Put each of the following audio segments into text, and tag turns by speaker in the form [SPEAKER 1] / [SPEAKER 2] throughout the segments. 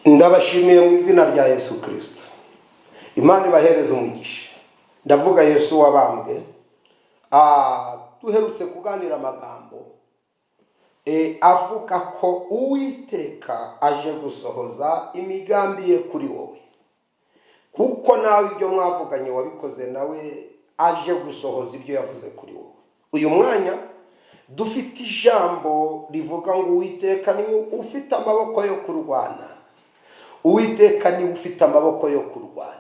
[SPEAKER 1] Ndabashimiye mu izina rya Yesu Kirisito. Imana ibahereza umugisha. Ndavuga Yesu wabambwe. Duherutse kuganira amagambo avuga ko Uwiteka aje gusohoza imigambi ye kuri wowe, kuko nawe ibyo mwavuganye wabikoze, nawe aje gusohoza ibyo yavuze kuri wowe. Uyu mwanya dufite ijambo rivuga ngo Uwiteka niwe ufite amaboko yo kurwana. Uwiteka niwe ufite amaboko yo kurwana.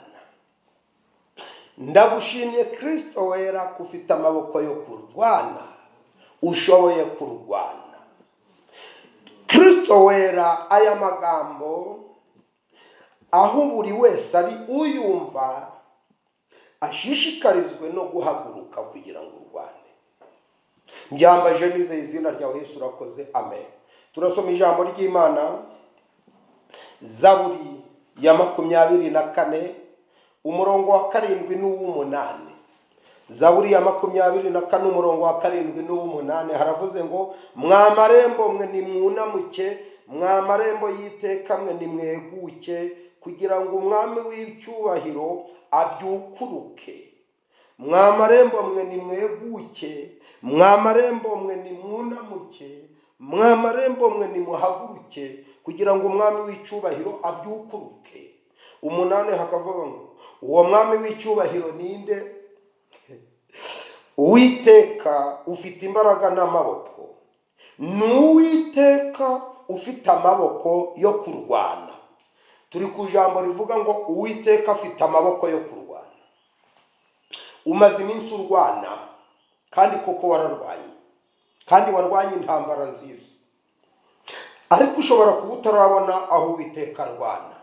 [SPEAKER 1] Ndagushimye Kirisito wera ko ufite amaboko yo kurwana, ushoboye kurwana. Kirisito wera, aya magambo aho buri wese ari uyumva ashishikarizwe no guhaguruka kugira ngo urwane. Mbyambaje nizeye izina ryawe Yesu, urakoze, amen. Turasoma ijambo ry'Imana, Zaburi ya 24, umurongo wa 7 n'uw'umunani. Zaburi ya 24, umurongo wa 7 n'uw'umunani, haravuze ngo: "Mwa marembo mwe, nimwunamuke, mwa marembo y'iteka mwe, nimweguke, kugira ngo umwami w'icyubahiro abyukuruke. Mwa marembo mwe, nimweguke, mwa marembo mwe, nimwunamuke, mwa marembo mwe, nimuhaguruke, kugira ngo umwami w'icyubahiro abyukuruke." 8 hakavuga ngo: "Uwo mwami w'icyubahiro ninde? Uwiteka ufite imbaraga n'amaboko, ni Uwiteka ufite amaboko yo kurwana." Turi ku ijambo rivuga ngo Uwiteka afite amaboko yo kurwana. Umaze iminsi urwana, kandi koko wararwanye, kandi warwanye intambara nziza, ariko ushobora kuba utarabona aho Uwiteka arwana.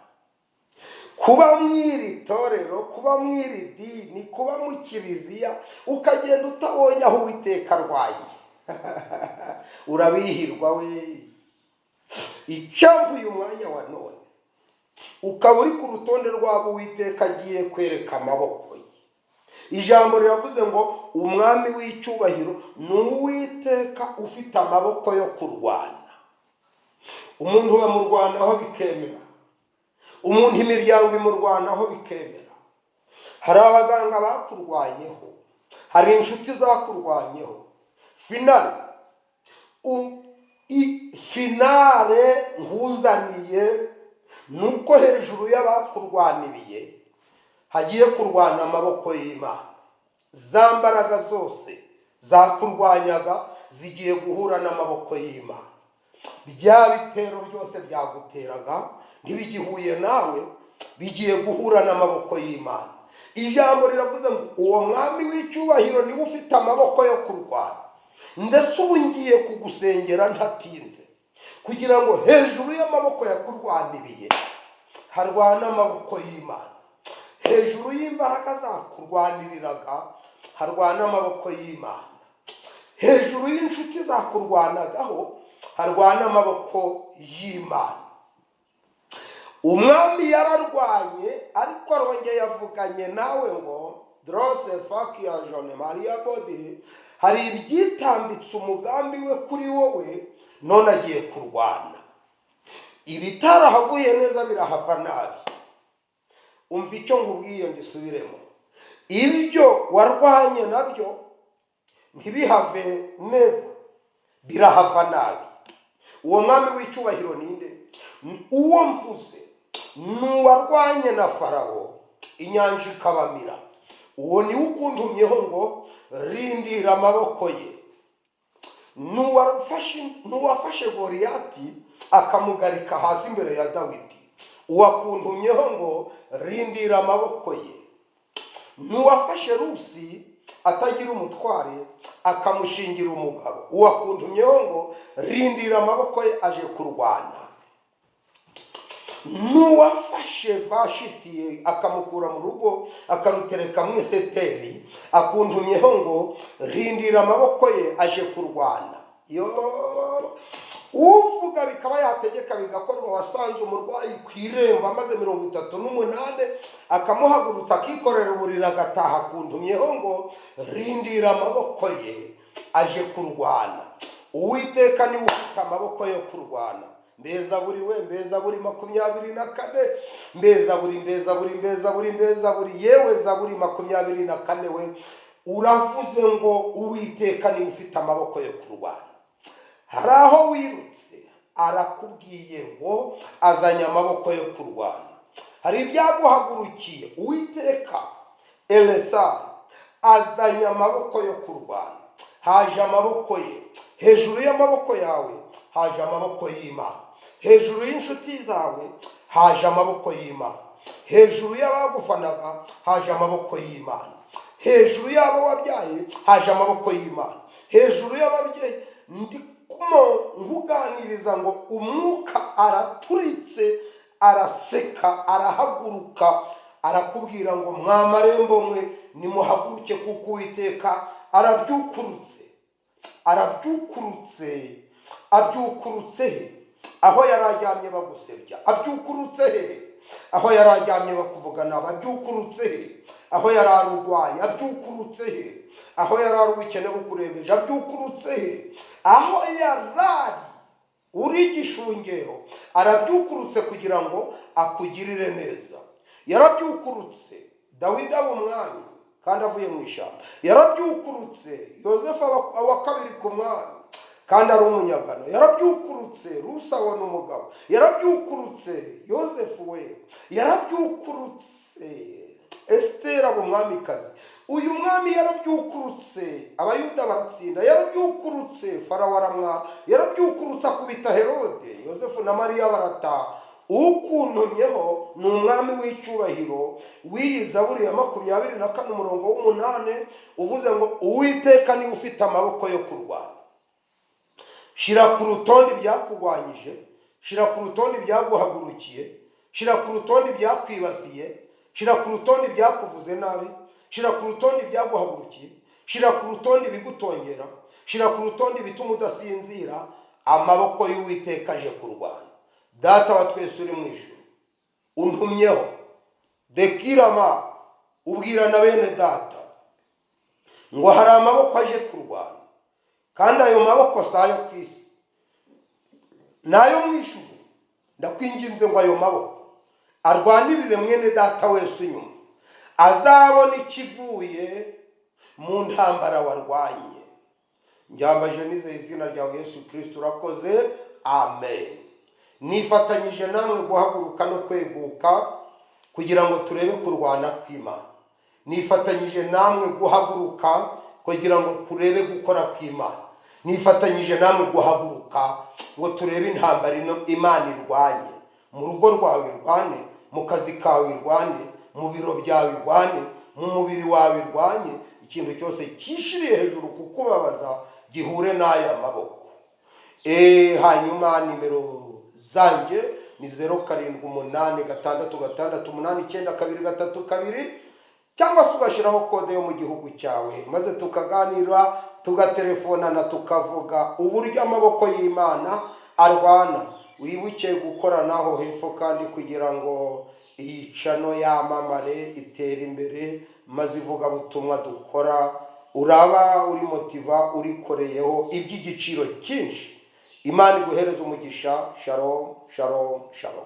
[SPEAKER 1] Kuba mu iri torero, kuba mu iri dini, kuba mu kiliziya, ukagenda utabonye aho Uwiteka arwanye, urabihirwa we. Icyampa uyu mwanya wa none ukaba uri ku rutonde rw'abo Uwiteka agiye kwereka amaboko ye. Ijambo riravuze ngo umwami w'icyubahiro ni Uwiteka ufite amaboko yo kurwana. Umuntu bamurwanaho bikemera, umuntu imiryango imurwanaho bikemera. Hari abaganga bakurwanyeho, hari inshuti zakurwanyeho. Finale finale nkuzaniye ni uko hejuru y'abakurwaniriye hagiye kurwana amaboko y'Imana. Za mbaraga zose zakurwanyaga zigiye guhura n'amaboko y'Imana. Bya bitero byose byaguteraga ntibigihuye nawe, bigiye guhura n'amaboko y'Imana. Ijambo riravuze ngo uwo mwami w'icyubahiro niwe ufite amaboko yo kurwana. Ndetse ubu ngiye kugusengera ntatinze, kugira ngo hejuru y'amaboko yakurwaniriye harwana amaboko y'Imana, hejuru y'imbaraga zakurwaniriraga harwana amaboko y'Imana, hejuru y'inshuti zakurwanagaho harwana amaboko y'Imana. Umwami yararwanye, ariko arongeye yavuganye nawe ngo dorose fakiya jone mariya bodi. Hari ibyitambitse umugambi we kuri wowe, none agiye kurwana. Ibitarahavuye neza birahava nabi. Umva icyo nkubwiye, ndisubiremo: ibyo warwanye nabyo ntibihave neza, birahava nabi. Uwo mwami w'icyubahiro ninde? Uwo mvuze ni uwarwanye na Farawo, inyanja ikabamira. Uwo niwe ukuntumyeho ngo rindira amaboko ye. Ni uwafashe Goriyati akamugarika hasi imbere ya Dawidi. Uwakuntumyeho ngo rindira amaboko ye. Ni uwafashe Rusi atagira umutware, akamushingira umugabo. Uwakuntumyeho ngo rindira amaboko ye, aje kurwana. N'uwafashe Vashitiye akamukura mu rugo, akarutereka mu iseteri, akuntumyeho ngo rindira amaboko ye, aje kurwana. Yo uvuga bikaba, yategeka bigakorwa, wasanze umurwayi ku irembo amaze 38, akamuhagurutsa akikorera uburiri agataha, akuntumyeho ngo rindira amaboko ye, aje kurwana. Uwiteka niwe ufite amaboko yo kurwana. Mbeza buri we, mbeza buri 24, mbeza buri, mbeza buri, mbeza buri, mbeza buri, yewe Zaburi 24 we, uravuze ngo Uwiteka niwe ufite amaboko yo kurwana. Hari aho wirutse, arakubwiye ngo azanye amaboko yo kurwana. Hari ibyaguhagurukiye, Uwiteka Eletsari azanye amaboko yo kurwana. Haje amaboko ye hejuru y'amaboko yawe, haje amaboko y'Imana hejuru y'inshuti zawe, haje amaboko y'Imana hejuru y'abagufanaga, haje amaboko y'Imana hejuru y'abo wabyaye, haje amaboko y'Imana hejuru y'ababyeyi. Ndimo nkuganiriza ngo umwuka araturitse, araseka, arahaguruka, arakubwira ngo mwa marembo mwe, nimuhaguruke, kuko Uwiteka arabyukurutse, arabyukurutse. Abyukurutse he? Aho yari aryamye bagusebya. Abyukurutse he? Aho yari aryamye bakuvuga nabi. Abyukurutse he? Aho yari arurwaye. Abyukurutse he? Aho yari ari ubukene bukurebeje. Abyukurutse he? Aho yari ari uri igishungero. Arabyukurutse kugira ngo akugirire neza. Yarabyukurutse, Dawidi aba umwami kandi avuye mu ishyamba. Yarabyukurutse, Yosefu aba uwa kabiri ku mwami kandi ari umunyagano. Yarabyukurutse, Rusi abona umugabo. Yarabyukurutse, Yosefu we, yarabyukurutse, Esiteri aba umwamikazi. Uyu mwami yarabyukurutse, Abayuda baratsinda. Yarabyukurutse, Farawo aramwara. Yarabyukurutse, akubita Herode, Yosefu na Mariya barataha. Ukuntumyeho ni umwami w'icyubahiro w'iyi Zaburi ya 24 umurongo w'umunani, uvuze ngo Uwiteka niwe ufite amaboko yo kurwana. Shira ku rutonde ibyakurwanyije, shira ku rutonde ibyaguhagurukiye, shira ku rutonde ibyakwibasiye, shira ku rutonde ibyakuvuze nabi, shira ku rutonde ibyaguhagurukiye, shira ku rutonde ibigutongera, shira ku rutonde ibituma udasinzira. Amaboko y'Uwiteka aje kurwana. Data wa twese uri mu ijuru, untumyeho dekirama, ubwira na bene data ngo hari amaboko aje kurwana, kandi ayo maboko si ayo ku isi, ni ayo mu ijuru. Ndakwinginze ngo ayo maboko arwanirire mwene data wese unyumva, azabona ikivuye mu ntambara warwanye. Njyambaje nizeye izina ryawe Yesu Kirisito, urakoze, amen. Nifatanyije namwe guhaguruka no kweguka kugira ngo turebe kurwana kw'Imana. Nifatanyije namwe guhaguruka kugira ngo turebe gukora kw'Imana. Nifatanyije namwe guhaguruka ngo turebe intambara ino Imana irwanye mu rugo rwawe, irwane mu kazi kawe, irwane mu biro byawe, irwane mu mubiri wawe, irwanye ikintu cyose cyishiriye hejuru kukubabaza, gihure n'aya maboko. Hanyuma nimero zanjye ni 0786689232, cyangwa se ugashyiraho kode yo mu gihugu cyawe, maze tukaganira, tugatelefonana, tukavuga uburyo amaboko y'Imana arwana. Wibuke gukoranaho hepfo kandi kugira ngo iyi channel yamamare, itere imbere, maze ivugabutumwa dukora uraba uri motiva, urikoreyeho iby'igiciro cyinshi. Imana iguhereza umugisha. Shalom, shalom, shalom.